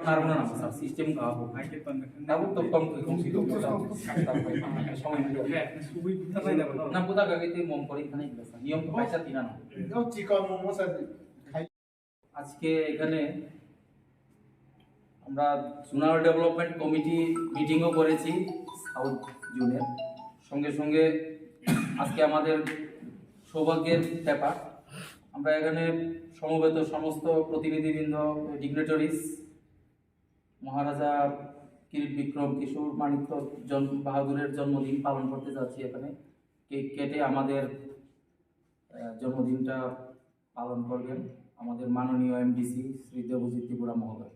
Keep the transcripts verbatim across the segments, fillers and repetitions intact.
Aro na nang sa system ka abo. Abo to tong ko kong si to ko sa. Sampai mana ka sampai mana. Suwi buta na na. Na buta ka kete mom kori khani bila sa. Niyom to kaisa tina na. Yo chikon mo mo sa. আজকে এখানে আমরা zonal development committee মিটিংও করেছি সাউথ জোনের। সঙ্গে সঙ্গে আজকে আমাদের সৌভাগ্যের ব্যাপার, আমরা এখানে সমবেত সমস্ত প্রতিনিধিবৃন্দ, ডিগনিটারিজ, মহারাজা কিরিট বিক্রম কিশোর মাণিক্য জন বাহাদুরের জন্মদিন পালন করতে যাচ্ছি এখানে। কেক কেটে আমাদের আহ, জন্মদিনটা পালন করবেন আমাদের মাননীয় এমডিসি শ্রী দেবজিৎ ত্রিপুরা মহোদয়।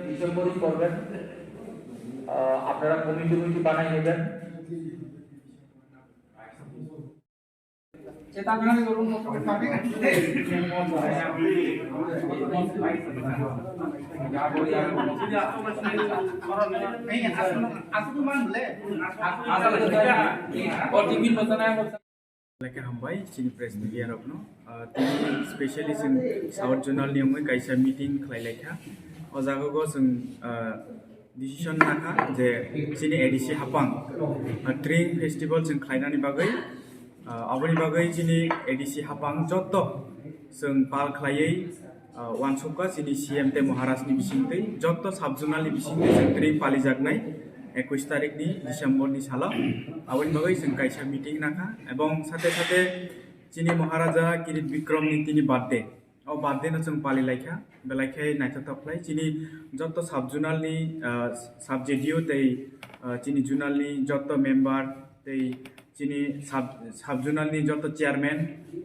ডিসেম্বরই করবেন। আহ, আপনারা কমিটি কমিটি বানাই নেবেন। Lekha hambai chini press media rokno. Ah, tini specially chwng South Zonal ni wngwi kaisa meeting khlai lekha. O jaga go chwng, ah, decision nakha je chini A D C hapang, ah, Tring Festival chwng khlainani bagwi, ah, aboni bagwi chini A D C hapang jotto chwng pal khlaiwi, ah, uansukha chini C M tei Maharaj ni bisingtwi jotto sub zonal ni bisingtwi chwng Tring palijaknai ekush tarik ni December ni salo. Aboni bagwi chwng kaisa meeting nakha ebong sate sate chini Maharaja Kirit Bikram ni tini birthday. O birthday no chwng pali laikha, belai khe naithothok khlai. Chini jotto sub zonal ni, ah, sub J D O tei, ah, chini zonal ni jotto member tei chini sub, sub zonal ni jotto chairman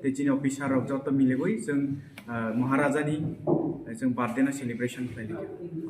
tei chini officer rok jotto miligwi chwng, ah, Maharaja ni, eh, chwng birthday no celebration khlai laikha.